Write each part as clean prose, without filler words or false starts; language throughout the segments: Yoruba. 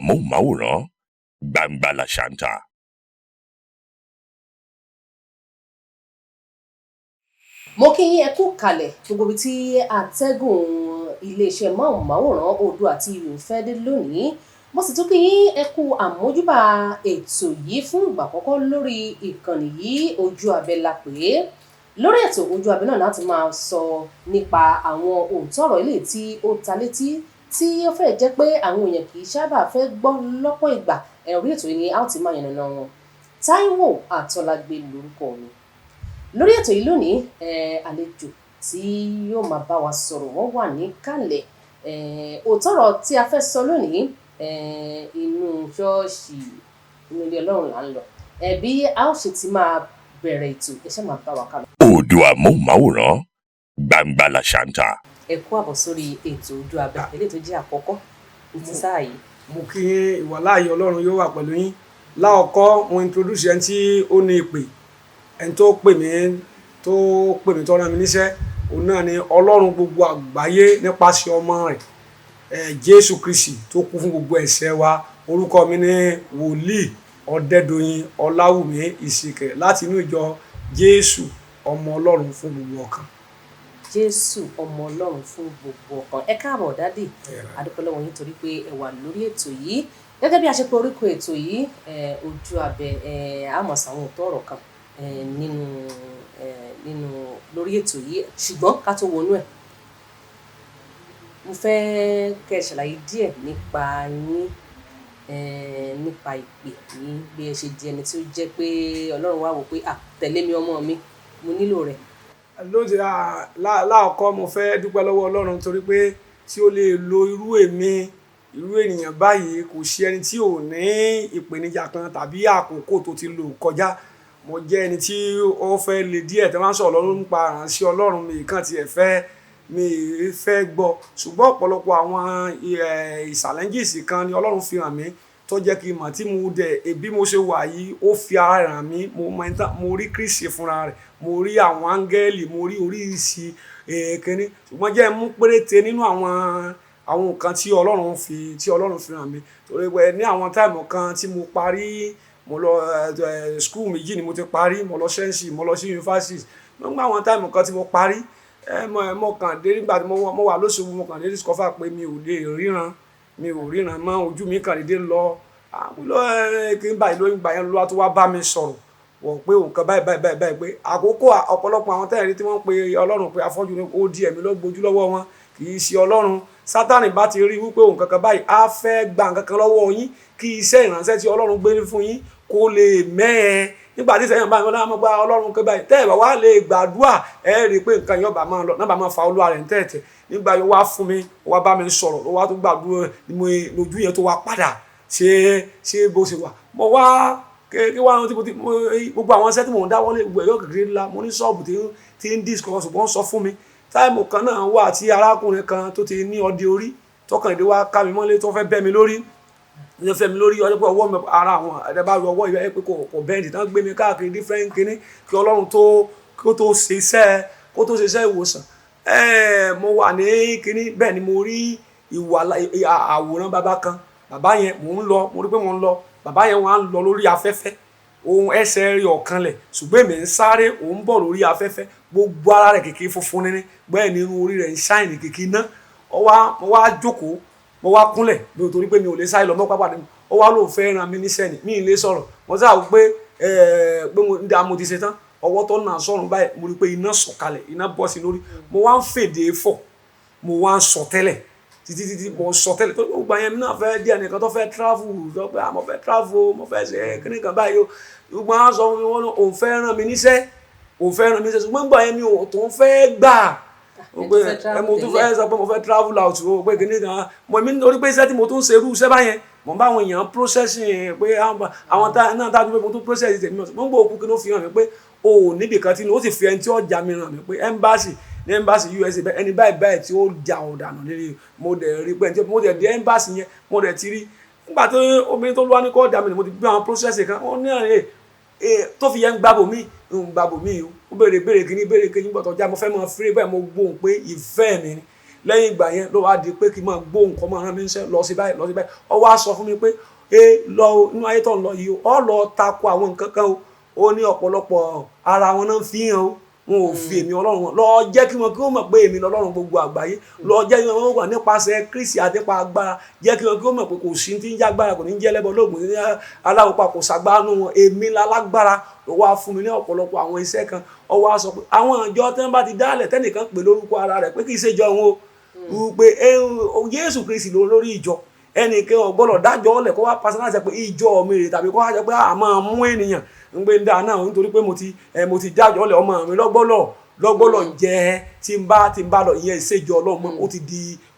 Móhùnmáwòrán, gbangba làṣà ń ta. Mo kí yín, ẹ kú kalẹ̀ gbogbo ibi tí atẹ́gùn iléeṣẹ́ móhùnmáwòrán Oòduà TV ń fẹ́ dé lónìí. Mo sì tún kí yín, ẹ kú àmójúbà ètò yìí fún ìgbà àkọ́kọ́ lórí ìkànnì yìí. Ojú Abẹ la pè é. Lórí ètò Ojú Abẹ náà láti máa sọ nípa àwọn òótọ́ ọ̀rọ̀ ilé tí ó ta létí, tí ó fẹ́ jẹ́ pé àwọn èèyàn kì í sábà fẹ́ gbọ́ lọ́pọ̀ ìgbà. Orí ètò yìí ni a ó ti máa yànnàná wọn. Táíwò Àtọ́lágbé lórúkọ mi. Lórí ètò yìí lónìí, àlejò tí yóò máa bá wa sọ̀rọ̀, wọ́n wà níkàlẹ̀. Òótọ́ ọ̀rọ̀ tí a fẹ́ sọ lónìí, inú ṣọ́ọ̀ṣì, inú ilé Ọlọ́run là ń lọ. Bí a ó ṣe ti máa bẹ̀rẹ̀ ètò, ẹ ṣáà máa bá wa kálọ. Oòduà Móhùnmáwòrán, gbangba làṣà ń ta. Ẹ kú àbọ̀ sórí ètò Ojú Abẹ, eléyìí tó jẹ́ àkọ́kọ́ ní ti sáà yìí. Mo kí yín, ìwàláàyè Ọlọ́run yóò wà pẹ̀lú yín. Láọ̀kọ́, mo introduce ẹni tí ó ní ìpè, ẹni tó pè mí, tó pè mí, tó rán mi níṣẹ́. Òun náà ni Ọlọ́run gbogbo àgbáyé nípasẹ̀ ọmọ rẹ̀, Jésù Kristi, tó kú fún gbogbo ẹ̀ṣẹ̀ wa. Orúkọ mi ní Wòlíì Ọ̀dẹ́dọ̀yìn Ọláwùmí Ìsìkẹ̀, láti inú ìjọ Jésù Ọmọ Ọlọ́run fún Gbogbo Ọkàn. Jésù Ọmọ Ọlọ́run fún Gbogbo Ọkàn. Ẹ káàbọ̀, daddy. A dúpẹ́ lọ́wọ́ yín torí pé ẹ wà lórí ètò yìí. Gẹ́gẹ́ bí a ṣe pé orúkọ ètò yìí, Ojú Abẹ, a mọ̀ sáwọn òótọ́ ọ̀rọ̀ kan nínú lórí ètò yìí. Ṣùgbọ́n ká tó wọnú ẹ̀, mo fẹ́ kẹ́ ẹ ṣàlàyé díẹ̀ nípa yín, nípa ìpè yín, bí ẹ ṣe di ẹni tí ó jẹ́ pé Ọlọ́run wá wò pé, "À, tẹ̀lé mi, ọmọ mi, mo nílò rẹ̀." Lóde láàkọ́, mo fẹ́ dúpẹ́ lọ́wọ́ Ọlọ́run torí pé tí ó lè lo irú èmi, irú ènìyàn báyìí. Kò sí ẹni tí ò ní ìpèníjà kan tàbí àkókò tó ti lò kọjá. Mo jẹ́ ẹni tí ó fẹ́ le díẹ̀ tí wọ́n máa ń sọ̀rọ̀ lọ́rùn nípa ìránṣẹ́ Ọlọ́run, mi kàn tiẹ̀ fẹ́, mi fẹ́ gbọ́. Ṣùgbọ́n ọ̀pọ̀lọpọ̀ àwọn challenges kan ni Ọlọ́run fi hàn mí tó jẹ́ kí n mọ̀ tí mo dẹ̀ bí mo ṣe wà yìí. Ó fi ara rẹ̀ hàn mí. Mo mọ ẹni tán, mo rí Kristi fúnra rẹ̀, mo rí àwọn áńgẹ́lì, mo rí oríṣi kínní. Ṣùgbọ́n jẹ́ mú péréte nínú àwọn nǹkan tí Ọlọ́run fi hàn mí, torí pé ní àwọn time kan tí mo parí, mo lọ school méjì ni mo ti parí. Mo lọ sẹ́ǹsì, mo lọ sí university. Nígbà àwọn time kan tí mo parí, mo kàn dé, nígbà tí mo wà lóṣogbo, mo kàn dé discover pé mi ò lè ríran, mi ò ríran mọ́. Ojú mi kàn dédé lọ lọ kí n báyìí lóyún. Gbà yẹn lọ́wọ́ tó wá bá mi sọ̀rọ̀ wọ̀ pé nǹkan báyìí báyìí báyìí báyìí, pé àkókò ọ̀pọ̀lọpọ̀ àwọn tẹ́lẹ̀ tí wọ́n ń pe Ọlọ́run pé afọ́jú ni, ó di ẹ̀mí ló gbojú lọ́wọ́ wọn, kì í ṣe Ọlọ́run. Sátánì bá ti rí wípé òun kankan báyìí, á fẹ́ gba nǹkan kan lọ́wọ́ yín, kí iṣẹ́ ìránṣẹ́ tí Ọlọ́run gbé fún yín kó lè mẹ́ẹ̀. Nígbà tí sẹ́yìn báyìí, wọ́n náà mọ̀ pé Ọlọ́run ké báyìí, tẹ́ ẹ̀ bá wá lè gbàdúrà, ẹ rí i pé nǹkan yóò bá máa lọ náà, bá máa fa olúwa rẹ̀ ń tẹ̀tẹ̀. Nígbà yóò wá fún mi, ó wá bá mi sọ̀rọ̀, ó wá tó gbàdúrà ní mo lójú yẹn tó wá padà ṣe bó ṣe wà. Mo wá kí wá tí mo ti gbogbo àwọn iṣẹ́ tí mò ń dáwọ́lé, gbogbo ẹ̀yọ́ kékeré ńlá. Mo ní ṣọ́ọ̀bù tí ń discuss, ṣùgbọ́n sọ fún mi, time kan náà wà tí arákùnrin kan tó ti ní ọdẹ orí tọkàn ìdí wá ká mi mọ́lé, tó fẹ́ bẹ́ mi lórí, tó fẹ́ mi lórí ọdẹ, pé ọwọ́ mi, ara àwọn ẹ̀dá bá ọwọ́ ìwé pé kò bend tán, gbé mi káàkiri different kinní kí Ọlọ́run tó kó tó ṣe iṣẹ́, kó tó ṣe iṣẹ́ ìwòsàn. Mo wà ní kinní bẹ́ẹ̀ ni mo rí ìwà àwòrán bàbá kan. Bàbá yẹn, mò ń lọ, mo rí pé mò ń lọ, bàbá yẹn wà ń lọ lórí afẹ́fẹ́, ohun ẹsẹ̀ rí ọ̀kan lẹ̀, ṣùgbọ́n èmi ń sáré, òun bọ̀ lórí afẹ́fẹ́. Gbogbo ara rẹ̀ kìkì funfun níní bẹ́ẹ̀ ni irun orí rẹ̀ ń ṣáìnì kìkì iná. Mo wá jókòó, mo wá kúnlẹ̀ mi ò, torí pé mi ò lè sáré lọ mọ́ pápá ni. Ó wá lóun fẹ́ ràn mí níṣẹ́ ni, mi ì lè sọ̀rọ̀. Mo sáà wò pé pé mo dá, mo ti ṣe tán. Ọwọ́ tó nà sọ̀rùn báyìí, mo rí pé iná sọ̀kalẹ̀, iná bọ́ sí lórí. Mo wá ń fèdè fọ̀, mo wá ń sọ tẹ́lẹ̀ títí títí. Mo sọ tẹ́lẹ̀ tó gbogbo àyẹ̀mí náà fẹ́ díẹ̀ nìkan tó fẹ́ travel, sọ pé mo fẹ́ travel, mo fẹ́ ṣe kíní kan báyìí o. Gbogbo àwọn sọ fún mi, wọn òun fẹ́ ràn mí níṣẹ́, òun fẹ́ ràn mí níṣẹ́. Ṣùgbọ́n gbà yẹn, mi ò tó ń fẹ́ gbà pé mo tún fẹ́ sọ pé mo fẹ́ travel out o, pé kíní kan mo mi, nítorí pé iṣẹ́ tí mo tún ṣe, irú iṣẹ́ báyẹn, mo bá àwọn èèyàn processing, pé àwọn náà dájú pé mo tún process tèmi. Mo ń gbọ́ òkú kí ló fi hàn mí pé o ò níbì kan tí ó sì fi ẹni tí ó jà mí ràn mí, pé embassy, ní embassy USA, ẹni báyìí báyìí tí ó ja ọ̀dànù nílé. Mo dẹ̀ rí pé ẹni tí mo dẹ̀ dé embassy yẹn, mo dẹ̀ ti rí nígbà tó obìnrin tó lúwa ní kọ́ dà mí ni mo ti gbé àwọn process kan. Ó ní àyè tó fi yẹn ń gbàbò mí, ń gbàbò mí. Ó béèrè béèrè kíní, béèrè kíní gbọ́dọ̀ já. Mo fẹ́ mọ free bẹ́ẹ̀, mo gbóhùn pé ìfẹ́ mi ni. Lẹ́yìn ìgbà yẹn ló wá di pé kí n máa gbóhùn kọ́ máa rán mi níṣẹ́ lọ sí báyìí, lọ sí báyìí. Ó wá sọ fún mi pé e lọ inú ayé tó ń lọ yìí, ó lọ tako àwọn nǹkan kan o. Ó ní ọ̀pọ̀lọpọ̀ ara wọn náà fi hàn o, wọn ò fi èmi Ọlọ́run wọn lọ. Jẹ́ kí wọn kí wọ́n mọ̀ pé èmi lọ́lọ́run gbogbo àgbáyé. Lọ jẹ́ kí wọ́n wà nípasẹ̀ Kristi àti nípa agbára. Jẹ́ kí wọn kí wọ́n mọ̀ pé kò sí tí ń jẹ́ agbára, kò ní jẹ́ ẹlẹ́bọ lóògùn ní aláwọ̀ pa, kò sàgbára nù wọn, èmi lálágbára. Ló wá fún mi ní ọ̀pọ̀lọpọ̀ àwọn iṣẹ́ kan. Ó wá sọ pé àwọn ìjọ tí wọ́n bá ti dálẹ̀, tẹ́nìkan pè lórúkọ ara rẹ̀ pé kì í ṣe ìjọ wọn o, pé Jésù Kristi ló lórí ìjọ, ẹnìkan ò gbọ́dọ̀ dájọ́ ọ̀lẹ̀ kó wá pàṣẹ láti ṣe pé ìjọ mi rè, tàbí kó wá jẹ́ pé a máa mú ènìyàn ń gbé ń dáa náà nítorí pé mo ti dájọ́ ọ̀lẹ̀, ọmọ mi lọ́gbọ́lọ̀ jẹ́ tí n bá lọ. Ìyẹn ìṣèjọ Ọlọ́mọ,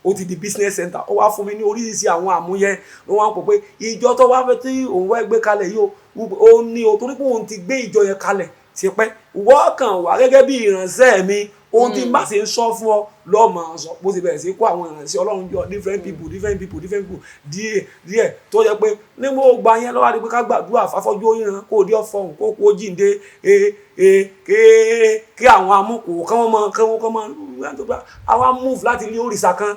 ó ti di business center. Ó wá fún mi ní oríṣiríṣi àwọn àmúyẹ. Ló wá ń pọ̀ pé ìjọ tó wá fẹ́ tí òun wá gbé kalẹ̀ yìí o, ó ní o, torí pé òun ti gbé ìjọ yẹn kalẹ̀ tipẹ́, wọ́n kàn wá gẹ́gẹ́ bí ìránṣẹ́ mi. Ohun tí n bá sì ń sọ fún ọ lọ́ọ́ máa sọ. Bó ti bẹ̀rẹ̀ sí kó àwọn ìránṣẹ́ Ọlọ́run jọ, different people, different people, different people, díẹ̀ díẹ̀, tó jẹ́ pé ní mo gba yẹn lọ́wọ́ àdìpé ká gbàdúrà fáfọ́jú oríran kó o dé ọ̀fọ̀hún kó o jíǹde kí àwọn amúkò kí wọ́n mọ kí wọ́n kọ́ mọ. Àwa move láti ilé òrìṣà kan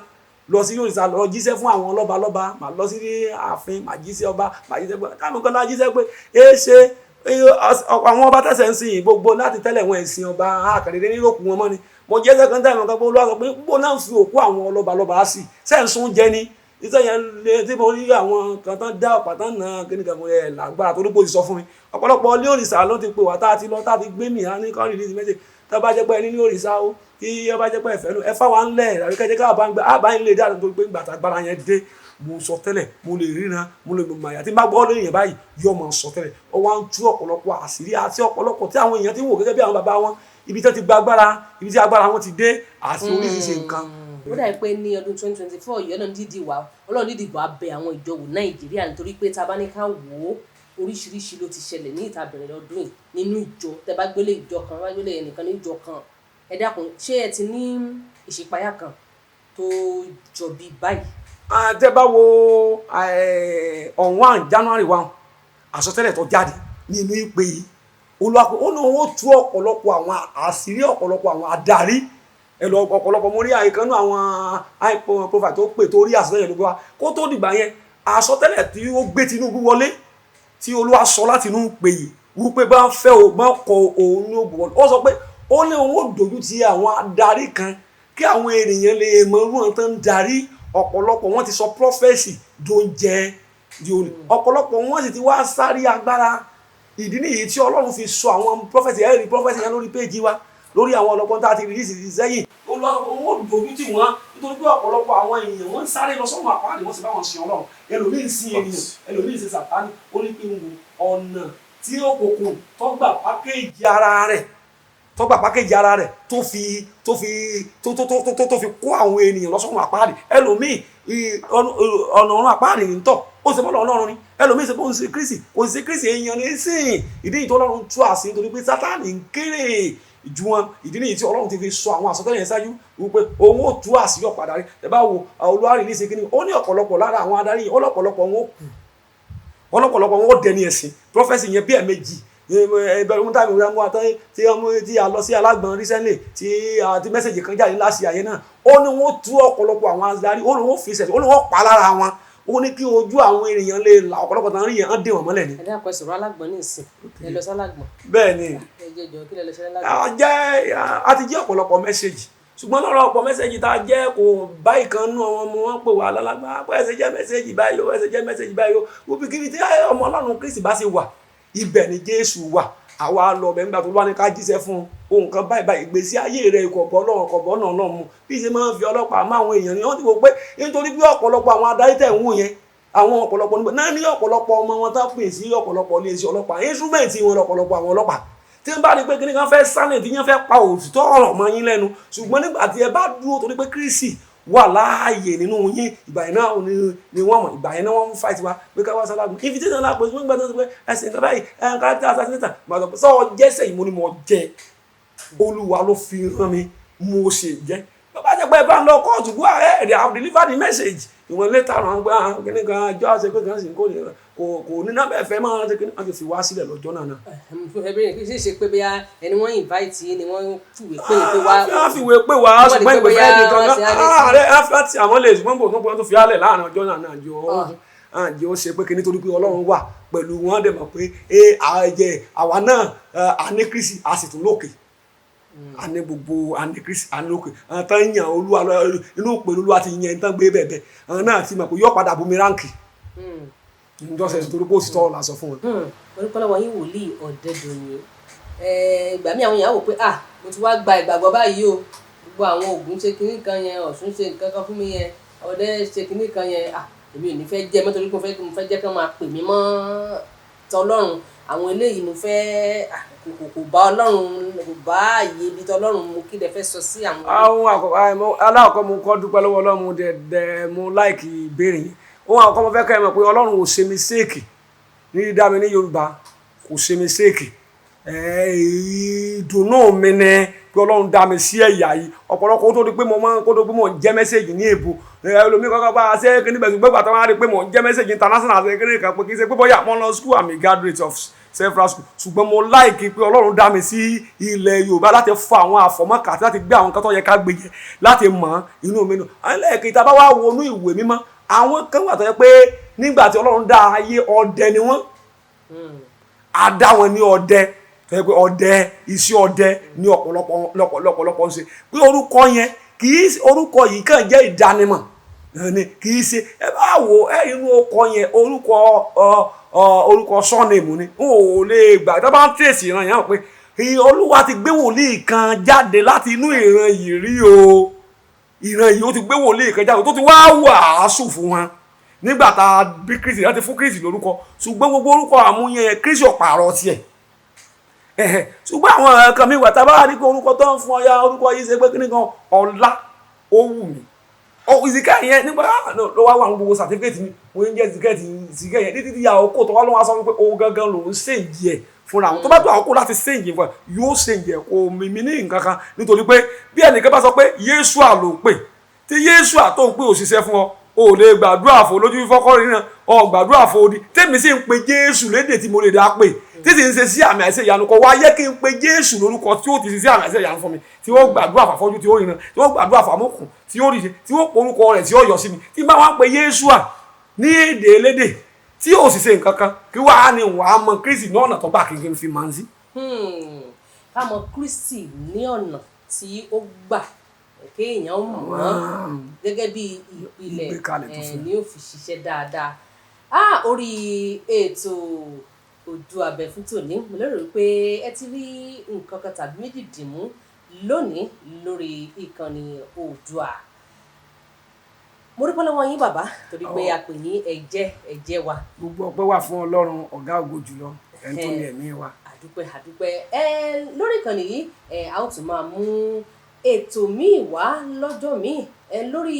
lọ sí òrìṣà, lọ jíṣẹ́ fún àwọn lọ́balọ́ba, màá lọ sí ààfin, màá jíṣẹ́ ọba, màá jíṣẹ́ pé táwọn kan náà jíṣẹ́ pé é ṣe àwọn ọba tẹ̀sẹ̀ ń sìn gbogbo láti tẹ́lẹ̀ wọn ẹ̀sìn ọba àkàndédé ní òkú wọn mọ́ ni. Mo jẹ́ sẹ́kàn táìmù kan pé Olúwa sọ pé gbogbo náà fi òkú àwọn lọ́balọ́ba sí sẹ́ǹsùn jẹ ni iṣẹ́ yẹn lé tí mo rí àwọn kan tán dá ọ̀pá tán nà kíní kan mo yẹ lágbára, torí pé ó ti sọ fún mi. Ọ̀pọ̀lọpọ̀ ilé òrìṣà ló ti pè wá tá a ti lọ, tá a ti gbé mi á ní kọ́ release message. Tá a bá jẹ́ pé ẹni ní òrìṣà o, kí ẹ bá jẹ́ pé ẹ̀fẹ́ nù, ẹ fà wá ńlẹ̀ àbí kẹ́jẹ́ ká bá ń gbé àbá ń lè dá, nítorí pé ìgbà tágbára yẹn dé, mo sọ tẹ́lẹ̀, mo lè ríran, mo lè mọ̀ àyà tí n bá gbọ́ lórí yẹn báyìí yóò máa sọ tẹ́lẹ̀. Ó wá ń tú ọ̀pọ̀lọpọ̀ àṣírí àti ọ̀pọ̀lọpọ̀ tí àwọn èèyàn ti ń wò gẹ́gẹ́ bí àwọn bàbá wọn, ibi tí wọ́n ti gba agbára, ibi tí agbára wọn ti dé àti oríṣiríṣi nǹkan. Ó dàbí pé ní ọdún 2024 yìí, Ọlọ́run dídì wá bẹ àwọn ìjọ wò Nàìjíríà, nítorí pé tá a bá ní ká wò ó, oríṣiríṣi ló ti ṣẹlẹ̀ ní ìta bẹ̀rẹ̀ lọ́dún yìí nínú ìjọ. Tẹ bá gbélé ìjọ kan, bá gbélé ẹnìkan ní ìjọ kan, ẹ dákun, ṣé ẹ ti ní ìṣípayá kan tó jọ bí báyìí? Tẹ́ bá wo on 1 January 1, àsọtẹ́lẹ̀ tó jáde nínú ìpè yìí, Olúwa pé ó ní òun ó tú ọ̀pọ̀lọpọ̀ àwọn àṣírí ọ̀pọ̀lọpọ̀ àwọn adarí ẹ lọ. Ọ̀pọ̀lọpọ̀ mo rí àyíkan náà, àwọn high profile tó pè tó rí àsọtẹ́lẹ̀ ló gbé wá kó tó dìgbà yẹn. Àsọtẹ́lẹ̀ tí ó gbé Tinubu wọlé, tí Olúwa sọ láti inú pè yìí wípé bá ń fẹ́ o, bá ń kọ, òun ní òbò wọlé. Ó sọ pé ó ní òun ó dojú ti àwọn adarí kan kí àwọn ènìyàn lè mọ irú wọn tó ń darí. Ọ̀pọ̀lọpọ̀ wọn ti sọ prophecy tó ń jẹ di olè, ọ̀pọ̀lọpọ̀ wọn sì ti wá sáré agbára. Ìdí nìyí tí Ọlọ́run fi sọ àwọn prophecy. Ẹ̀ rí prophecy yẹn lórí péjì wa, lórí àwọn ọlọ́pàá tá a ti release sẹ́yìn. Olúwa wọn ò dojú tì wọ́n, nítorí pé ọ̀pọ̀lọpọ̀ àwọn èèyàn wọ́n ń sáré lọ sọ́run àpáàdé, wọ́n sì bá wọn sin Ọlọ́run. Ẹlòmíín sin ènìyàn, ẹlòmíín sin Sàtánì. Ó ní pé ń wo ọ̀nà tí òkùnkùn tó gbà package ara rẹ̀, tó gbà package ara rẹ̀, tó fi tó fi tó tó tó tó tó fi kó àwọn ènìyàn lọ sọ́run àpáàdé. Ẹlòmíín ọ̀nà ọ̀run àpáàdé ń tọ̀, ó sì bọ́lọ̀ Ọlọ́run ni. Ẹlòmíín ṣe bó ń ṣe Kristi, kò sí Kristi, èèyàn ní sìn. Ìdí yìí tó Ọlọ́run tú àṣírí, nítorí pé Sátánì ń kéré ju wọn. Ìdí nìyí tí Ọlọ́run ti fi sọ àwọn àsọtẹ́lẹ̀ yẹn ṣáájú wípé òun ó tú àṣírí ọ̀pọ̀ adarí. Ẹ bá wo Olúwa release kíní, ó ní ọ̀pọ̀lọpọ̀ lára àwọn adarí yìí, ọlọ́pọ̀lọpọ̀ wọn ó kú, ọlọ́pọ̀lọpọ̀ wọn ó dẹni ẹ̀sìn. Prophecy yẹn bí ẹ̀ẹ̀mejì ẹ̀ẹ́dẹ̀rún mú táìmù mú àtọ́ tí wọ́n mú tí a lọ sí Alágbọ̀n recently, tí message kan jáde láti àyè náà. Ó ní wọ́n tú ọ̀pọ̀lọpọ̀ àwọn adarí, ó ní wọ́n fi ṣẹ̀ṣẹ̀, ó ní wọ́n pa lára wọn, ó ní kí ojú àwọn ènìyàn lè là. Ọ̀pọ̀lọpọ̀ tán rí yẹn á dè wọ́n mọ́lẹ̀ ni. Ẹ dákun, ẹ sọ̀rọ̀ Alágbọ̀n ní ìsìn, ẹ lọ sí Alágbọ̀n. Bẹ́ẹ̀ ni. Ẹ jẹ́ jọ, kí lẹ lọ ṣe lálágbọ̀n? A jẹ́, a ti jẹ́ ọ̀pọ̀lọpọ̀ message, ṣùgbọ́n lọ́rọ̀ ọ̀pọ̀ message tá a jẹ́ kò bá ìkan nú àwọn ọmọ wọn pè wá lálágbá pé ẹsẹ̀ jẹ́ message báyìí o, ẹsẹ̀ jẹ́ message báyìí o. Wípé kí ni tí ọmọ Ọlọ́run Kristi bá ṣe wà, ibẹ̀ ni Jésù wà. Àwa lọ bẹ̀ nígbà tó wá ní ká jíṣẹ́ fún ohun kan báyìí báyìí, ìgbésí ayé rẹ̀ ìkọ̀bọ̀ Ọlọ́run kọ̀bọ̀ náà náà mu bí ṣe máa ń fi ọlọ́pàá máa àwọn èèyàn ni wọ́n ti wò pé nítorí pé ọ̀pọ̀lọpọ̀ àwọn adarí tẹ̀ ń wò yẹn, àwọn ọ̀pọ̀lọpọ̀ nígbà náà ní ọ̀pọ̀lọpọ̀ ọmọ wọn tá pè sí ọ̀pọ̀lọpọ̀ iléeṣẹ́ ọlọ́pàá, instrument wọn lọ̀pọ̀lọpọ̀ àwọn ọlọ́pàá tí wọ́n bá rí pé kí ni kan fẹ́ sálẹ̀ tí wọ́n fẹ́ pa òtítọ́ ọ̀rọ̀ mọ́ yín lẹ́nu. Ṣùgbọ́n nígbà tí ẹ bá dúró, torí pé Kristi wà láàyè nínú yín, ìgbà yẹn náà ni wọ́n mọ̀. Ìgbà yẹn náà wọ́n ń fight wa pé ká wá sálágùn invitation náà pé wọ́n gbàdúrà pé ẹ̀sìn nǹkan báyìí, ẹ̀ character assassination. Gbàdúrà pé sọ jẹ́sẹ̀ yìí, mo ní mo jẹ́, Olúwa ló fi rán mi, mo ṣe jẹ́. Bá jẹ́ pé ẹ bá ń lọ kóòtù, go ahead, I have delivered the message. Ìwọ̀n létà ràn pé kíní kan àjọ àṣẹ pé kan sì kò ní kò ní náà bẹ́ẹ̀ fẹ́ máa ṣe kíní wọ́n ti fi wá sílẹ̀ lọ́jọ́ náà náà. Mo fẹ́ bẹ̀rẹ̀ kí ṣe ṣe pé bóyá ẹni wọ́n invite yín ni wọ́n fìwé pé pé wá. Wọ́n fìwé pé wá, ṣùgbọ́n ìwé fẹ́ẹ́ di kankan ààrẹ àti àwọn lè, ṣùgbọ́n bò tó pé wọ́n tó fi álẹ̀ láàrin ọjọ́ náà náà jọ àjẹ́ ó ṣe pé kíní, torí pé Ọlọ́run wà pẹ̀lú wọn, dẹ̀ mọ̀ pé ẹ àwa náà a ní Kristi, a sì tún lókè, a ní gbogbo, a ní Kristi, a ní lókè. Àwọn tán yàn Olúwa inú pẹ̀lú Olúwa ti yan tán gbé bẹ́ẹ̀ bẹ́ẹ̀, àwọn náà ti mọ̀ pé yóò padà boomerang ǹjọ́sẹ̀, torí pé òtítọ́ la sọ fún wọn. Orúkọ lọ́wọ́ yín, Wòlíì Ọ̀dẹ́dọ̀yìn. Ìgbà míì àwọn èèyàn wò pé, ah, mo ti wá gba ìgbàgbọ́ báyìí o, gbogbo àwọn Ògún ṣe kinní kan yẹn, Ọ̀ṣun ṣe nǹkan kan fún mi yẹn, ọdẹ ṣe kinní kan yẹn, ah, èmi ò ní fẹ́ jẹ́ mọ́, torí pé mo fẹ́ jẹ́ kí wọ́n máa pè mí mọ́ tọlọ́run. Àwọn eléyìí mo fẹ́ kò bá Ọlọ́run, kò bá àyè ibi tọlọ́run mo. Kí lẹ fẹ́ sọ sí àwọn. Àwọn aláàkọ́, mo kọ́ dúpẹ́ lọ́wọ́ Ọlọ́run, mo dẹ̀ mo like ìbéèrè yẹn. Ohun àkọ́kọ́, mo fẹ́ kẹ́ ẹ mọ̀ pé Ọlọ́run ò ṣe mistake ní dídá mi ní Yorùbá, kò ṣe mistake. Ìdùnnú mi ni pé Ọlọ́run dá mi sí ẹ̀yà yìí. Ọ̀pọ̀lọpọ̀ kó tó di pé mo máa kó tó di pé mo ń jẹ́ message ní èbó, ẹlòmíì kọ́kọ́ bá a ṣe kíní bẹ̀sùn gbẹ́gbà tó máa rí pé mo ń jẹ́ message international ṣe kíní kan, pé kì í ṣe pé bóyá mo lọ school, I'm a graduate of several school, ṣùgbọ́n mo like pé Ọlọ́run dá mi sí ilẹ̀ Yorùbá láti fọ àwọn àfọ̀mọ́kà àti láti gbé àwọn nǹkan tó yẹ ká gbé jẹ láti mọ̀ inú mi nù. Ẹlẹ́ẹ̀kejì, tá a bá wá wọnú ìwé mímọ́, àwọn kan wà tó yẹ pé nígbà tí Ọlọ́run dá ayé, ọdẹ ni wọ́n. A dá wọn ní ọdẹ, tó yẹ pé ọdẹ, iṣẹ́ ọdẹ ní ọ̀pọ̀lọpọ̀ lọ́pọ̀lọpọ̀ ń ṣe, pé orúkọ yẹn kì í orúkọ yìí kàn jẹ́ ìdánimọ̀ ni, kì í ṣe. Ẹ bá wo ẹ inú ọkọ yẹn, orúkọ surname ni n ò lè gbà. Tó bá ń tẹ̀sí ìran yẹn pé Olúwa ti gbé wòlíì kan jáde láti inú ìran yìí rí o, ìran yìí, ó ti gbé wòlíì kan jáde tó ti wá wàásù fún wọn nígbà tá a bí Kristi, láti fún Kristi lórúkọ. Ṣùgbọ́n gbogbo orúkọ àmúyẹn yẹn, Kristi ò pààrọ̀ tiẹ̀. Ṣùgbọ́n àwọn kan mi wà tá a bá rí pé orúkọ tó ń fún ọ ya orúkọ yìí ṣe pé kíní kan ọlá ó wù mí ìsìkẹ́ yẹn nígbà ló wá wà ní gbogbo certificate mi, mo ń jẹ́ ìsìkẹ́ ìsìkẹ́ yẹn títí tí àkókò tó wá ló wá sọ pé òun gangan lòún ṣèǹjì ẹ̀ fúnra àwọn tó bá tó àkókò láti ṣèǹjì fún ẹ, yóò ṣèǹjì ẹ̀, kò mímí ní nǹkan kan. Nítorí pé bí ẹnìkan bá sọ pé Yésù àlò ń pè tí Yésù àtó ń pè òṣìṣẹ́ fún ọ, o ò lè gbàdúrà fún olójú fífọ́kọ́ ríran, ọ gbàdúrà fún odi. Tèmi sì ń pe Jésù lédè tí mo lè dá pè, tí sì ń ṣe sí àmì àìṣe ìyanu kọ wá yẹ kí n pe Jésù lórúkọ tí ó ti ṣe sí àmì àìṣe ìyanu fún mi, tí wọ́n gbàdúrà fàfọ́jú tí ó ríran, tí wọ́n gbàdúrà fàmókùn tí ó ríṣe, tí wọ́n porúkọ rẹ̀ tí ó yọ sí mi, tí bá wá ń pe Yésù à ní èdè elédè tí ò sì ṣe nǹkan kan, kí wàá ní wàá mọ Kristi ní ọ̀nà tó gbà kí n fi máa ń sí. Ká mọ Kristi ní ọ̀nà tí ó gbà kéèyàn mọ̀ ọ́n gẹ́gẹ́ bí ìpìlẹ̀ Ìgbékalẹ̀ tó fún. Ní ó fi ṣiṣẹ́ dáadáa. Orí ètò Ojú Abẹ fún tòní, mo lérò pé ẹ ti rí nǹkan kan tàbí méjì dìmú lónìí lórí ìkànnì Oòduà. Mo dúpẹ́ lọ́wọ́ yín, bàbá, torí pé a pè yín, ẹ̀jẹ̀ ẹ̀jẹ̀ wa. Gbogbo ọpẹ́ wà fún Ọlọ́run ọ̀gá ògo jùlọ, ẹni tó ní ẹ̀mí wa. Àdúpẹ́, àdúpẹ́. Ẹ lórí ìkànnì yìí, ẹ a ó tún máa mú ètò míì wá lọ́jọ́ míì ẹ lórí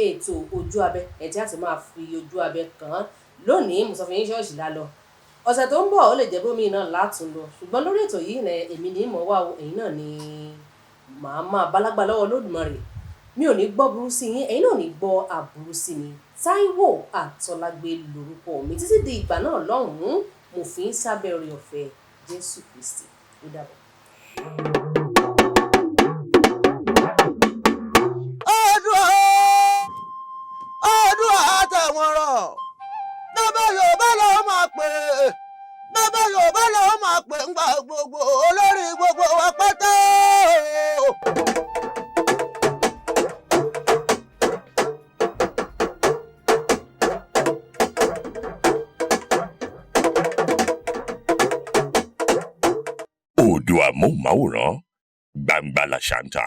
ètò Ojú Abẹ ẹ tí a ti máa fi ojú abẹ kàn án. Lónìí, mo sọ fún yín, ṣọ́ọ̀ṣì la lọ. Ọ̀sẹ̀ tó ń bọ̀, ó lè jẹ́ bómi náà látún lọ, ṣùgbọ́n lórí ètò yìí ẹ èmi ní mọ̀ wá o, ẹ̀yin náà ni màá máa bálágbá lọ́wọ́ Olódùmarè. Mi ò ní gbọ́ burú sí yín, ẹ̀yin náà ò ní gbọ́ àbúrú sí mi. Táíwò Àtọ́lágbé lórúkọ mi. Títí di ìgbà náà lọ́hùn-ún, mo fi ń sábẹ́ oore ọ̀fẹ́ Jésù Kristi. Ó dàbọ̀. Oòduà, Oòduà àtẹ̀wọ̀n rọ̀, bàbá Yorùbá làwọn máa pè é, bàbá Yorùbá làwọn máa pè ń gbà gbogbo olórí gbogbo wa pátá o. Oòduà móhùnmáwòrán, gbangba làṣà ń ta.